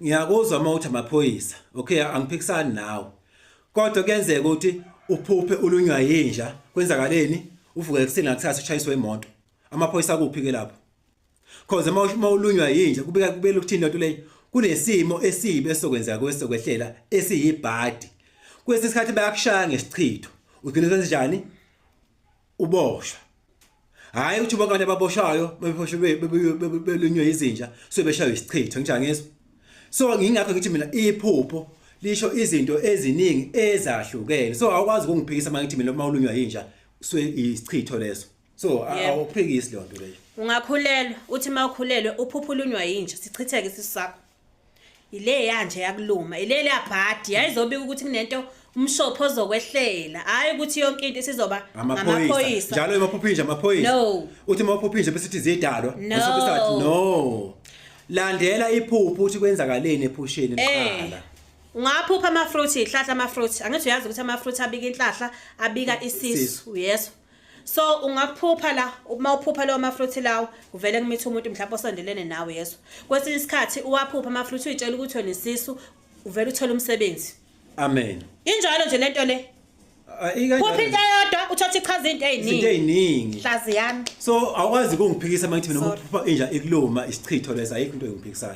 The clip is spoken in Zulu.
Ngiyakuzwa uma uthi amaphoyisa. Okay, angiphikisani nawe. Kodwa kuyenzeka ukuthi uphuphe ulunywa yinja, kwenzakaleni? Uvuke ekuseni ngakusasa ushayiswe imoto. Amaphoyisa akuphi ke lapho? Cause uma ulunywa yinja kubeka kubela ukuthini lento leyo? Kunesimo esibi esizokwenzeka kwesokwehlela esiyibhadi. Kwesinye isikhathi bayakushaya ngesichitho. Ugcina senze njani? Uboshwa. Hhayi ukuthi bonke abantu ababoshayo beboshelwe belunywe izinja so beshaywe isichitho ngisho ngizwa. So ngingakho ngithi mina iphupho lisho izinto eziningi ezahlukene. So awukwazi ukungiphikisa uma ngithi mina uma ulunywa yinja so isichitho leso. So awuphikisi leyo nto leyo. Ungakhulelwa uthi uma ukhulelwe uphupho ulunywa yinja sichitheke isisu sakho. Ile yanje yakuluma, ile leyabhadi yayizobika ukuthi kunento umshopho ozokwehlela, hayi ukuthi yonke into isizoba Amaphoyisa. Njalo emaphupho inja amaphoyisa. No. Uthi emaphupho inja bese ithi zidalwa. No. Bese kusathi no. Landela iphupho ukuthi kwenzakaleni ephusheni Eh. kuqala. Ungaphupha ama-fruit, ihlahla ama-fruit. Angithi uyazi ukuthi ama-fruit abika inhlahla, abika isisu, Isisu. uyezwa? So ungaphupha la, uma uphupha lawo ma-fruit lawo, kuvele kumithe umuntu mhlawumbe osondelene nawe, yezwa? Kwesinye isikhathi uwaphupha ama-fruit uyitshela ukuthi wena isisu, uvele uthole umsebenzi. Amen. Injalo nje lento le. Ah, ikanjalo Phupha into nje. eyodwa uthatha ichaza into Izinto eziningi. eziningi. Hlaziyani. So awukwazi ukungiphikisa uma ngithi mina Sorry. uphupha inja ikuluma isichitho leso ayikho into engiphikisayo.